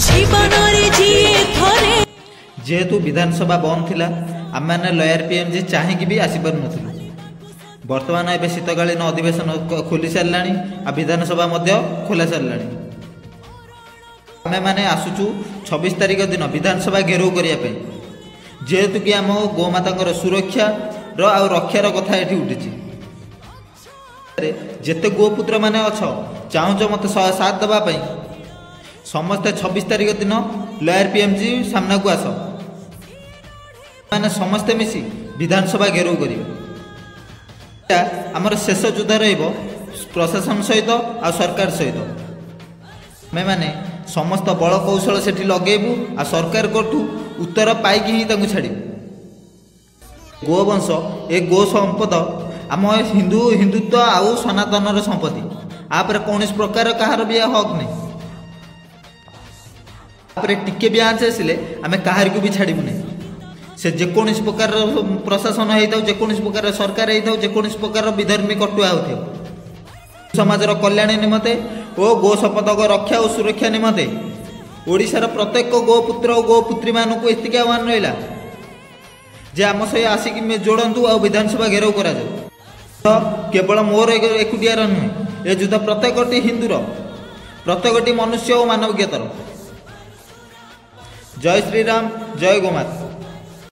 ଜୀବନରେ ଯିଏ ଥରେ। ଯେହେତୁ ବିଧାନସଭା ବନ୍ଦ ଥିଲା, ଆମେମାନେ ଲୟାର ପି ଏମ୍ ଜି ଚାହିଁକି ବି ଆସିପାରୁନଥିଲୁ। ବର୍ତ୍ତମାନ ଏବେ ଶୀତକାଳୀନ ଅଧିବେଶନ ଖୋଲି ସାରିଲାଣି ଆଉ ବିଧାନସଭା ମଧ୍ୟ ଖୋଲା ସାରିଲାଣି। ଆମେମାନେ ଆସୁଛୁ 26 ତାରିଖ ଦିନ ବିଧାନସଭା ଘେରାଉ କରିବା ପାଇଁ, ଯେହେତୁ କି ଆମ ଗୋମାତାଙ୍କର ସୁରକ୍ଷାର ଆଉ ରକ୍ଷାର କଥା ଏଠି ଉଠିଛି। ଯେତେ ଗୋପୁତ୍ର ମାନେ ଅଛ, ଚାହୁଁଛ ମୋତେ ସାଥ ଦେବା ପାଇଁ, ସମସ୍ତେ 26 ତାରିଖ ଦିନ ଲୟାର ପି ଏମ୍ ଜି ସାମ୍ନାକୁ ଆସ। ମାନେ ସମସ୍ତେ ମିଶି ବିଧାନସଭା ଘେରାଉ କରିବେ। ଏଇଟା ଆମର ଶେଷ ଯୁଦ୍ଧ ରହିବ ପ୍ରଶାସନ ସହିତ ଆଉ ସରକାର ସହିତ। ଆମେମାନେ ସମସ୍ତ ବଳ କୌଶଳ ସେଠି ଲଗେଇବୁ ଆଉ ସରକାରଙ୍କଠୁ ଉତ୍ତର ପାଇକି ହିଁ ତାଙ୍କୁ ଛାଡ଼ିବୁ। ଗୋବଂଶ, ଏ ଗୋ ସମ୍ପଦ ଆମ ହିନ୍ଦୁ, ହିନ୍ଦୁତ୍ୱ ଆଉ ସନାତନର ସମ୍ପତ୍ତି। ଆ ଉପରେ କୌଣସି ପ୍ରକାର କାହାର ବି ହକ୍ ନାହିଁ। ତାପରେ ଟିକେ ବି ଆଞ୍ଚ ଆସିଲେ ଆମେ କାହାରିକୁ ବି ଛାଡ଼ିବୁ ନାହିଁ। ସେ ଯେକୌଣସି ପ୍ରକାରର ପ୍ରଶାସନ ହେଇଥାଉ, ଯେକୌଣସି ପ୍ରକାରର ସରକାର ହେଇଥାଉ, ଯେକୌଣସି ପ୍ରକାରର ବିଧର୍ମୀ କଟୁଆ ହେଉଥାଉ, ସମାଜର କଲ୍ୟାଣ ନିମନ୍ତେ ଓ ଗୋ ସମ୍ପଦକ ରକ୍ଷା ଓ ସୁରକ୍ଷା ନିମନ୍ତେ ଓଡ଼ିଶାର ପ୍ରତ୍ୟେକ ଗୋପୁତ୍ର ଓ ଗୋପୁତ୍ରୀମାନଙ୍କୁ ଏତିକି ଆହ୍ୱାନ ରହିଲା ଯେ ଆମ ସହ ଆସିକି ଯୋଡ଼ନ୍ତୁ ଆଉ ବିଧାନସଭା ଘେରାଉ କରାଯାଉ। ତ କେବଳ ମୋର ଏକୁଟିଆର ନୁହେଁ, ଏ ଯୁଦ୍ଧ ପ୍ରତ୍ୟେକଟି ହିନ୍ଦୁର, ପ୍ରତ୍ୟେକଟି ମନୁଷ୍ୟ ଓ ମାନବିକତାର। ଜୟ ଶ୍ରୀରାମ, ଜୟ ଗୋମାତା।